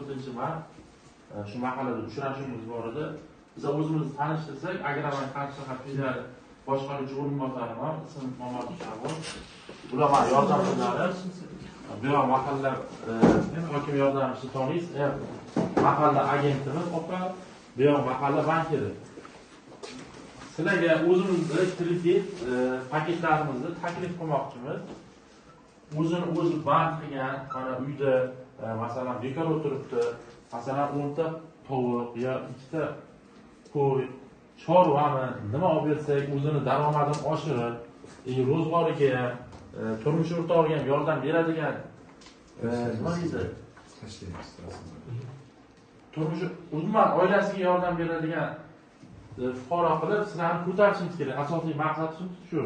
4-mart shu mahallada uchrashuvimiz bor edi. Biz o'zimizni tanishtirsak, Agrobank Qarshi shahar filiali boshqaruvchi o'rinbosari bor, ismi Mamat Shavon. Bular mani yordamchilarim. Bu yoq mahalla hokim yordamchisi taniysiz, mahalla agentimiz opa, bu yoq mahalla bankiri. Sizlarga o'zimizni kredit paketlarimizni taklif qilmoqchimiz. O'zini o'zi band qilgan, mana uyda masalan bekor o'tiribdi, masalan 10 ta tovuq yo 2 ta qo'y, chorvani nima olib bersak, o'zini daromadini oshirib, ro'zg'origa ham, turmush o'rtog'iga ham yordam beradigan nima deydi? Turmush umuman oilasiga yordam beradigan fuqaro qilib sizlarni ko'tarishimiz kerak. Asosiy maqsadimiz shu.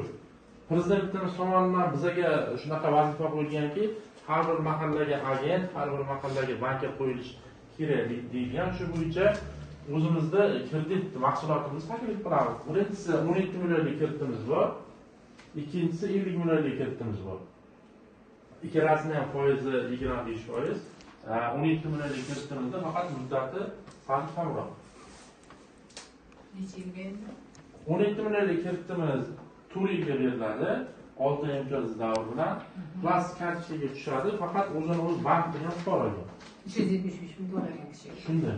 Prezidentimiz tomonidan bizaga shunaqa vazifa qo'yilganki, har bir mahallaga agent, har bir mahallaga banker qo'yilishi kerak deyilgan. Shu bo'yicha o'zimizda kredit mahsulotimizni taklif qilamiz. Birinchisi 17 millionlik kreditimiz bor, ikkinchisi 50 millionlik kreditimiz bor. Ikkalasini ham foizi 25%. 17 millionlik kreditimizda faqat muddati sal kamroq. Necha yilga endi? 17 millionlik kreditimiz 4 yilga beriladi, 6 imtiyozli davr bilan plastik kartochkaga tushadi, faqat o'zini o'zi bank bilan fuqaroga. 375 ming to'lagan kishi. Shunday.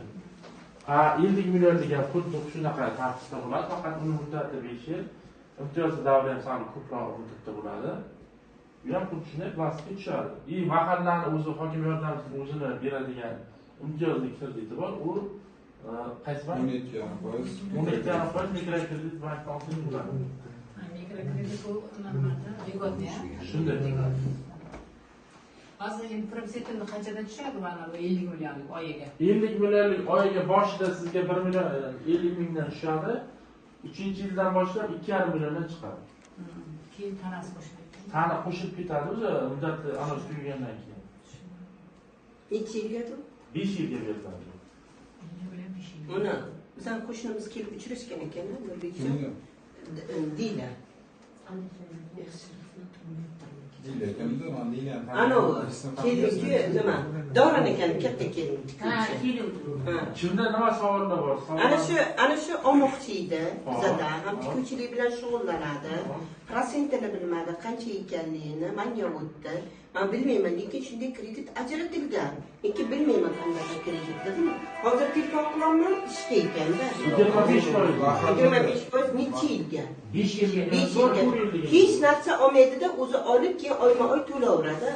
50 millionlik ham xuddi shunaqa tartibda bo'ladi, faqat uni muddati 5 yil, imtiyozli davri ham sal ko'proq muddatda bo'ladi. Bu ham xuddi shunday plastikka tushadi. Mahallani o'zi hokim yordamchisi o'zini beradigan imtiyozli krediti bor, u qaysi bank? 17,5%. 17,5% mikrokredit bankdan olsangiz bo'ladi. Mikrokredit bu nimada? Льготный, Shunday. Hozir endi protsentini qanchadan tushadi mana bu 50 millionlik oyiga? 50 millionlik oyiga boshida sizga 1 million 50 mingdan tushadi. 3-yildan boshlab 2,5 milliondan chiqadi. Keyin tanasi qo'shiladi. Tana qo'shilib ketadi o'zi muddati ana tugagandan keyin. Necha yilga? 5 yilga beriladi. Uni bizning qo'shnimiz kelib uchrashgan ekan, Nurbekjon. Dila. Dila kimdi? Men Dilani Ana u kelinki nima? Davron ekan, katta kelin. Ha, kelin. Kimda nima savollar bor? Ana shu olmoqchi edi bizada, ham tikuvchilik bilan shug'ullanadi. Prosentini bilmadi, qancha ekanligini menga o'tdi. Men bilmayman, lekin shunday kredit ajratilgan. Lekin bilmayman qanday kredit dedim. Hozir telefon qilaman, ishda ekanda. 25%. 25% necha yilga? 5 yilga. 5 yilga. Hech narsa olmaydida, o'zi olib keyin oyma-oy to'laveradi.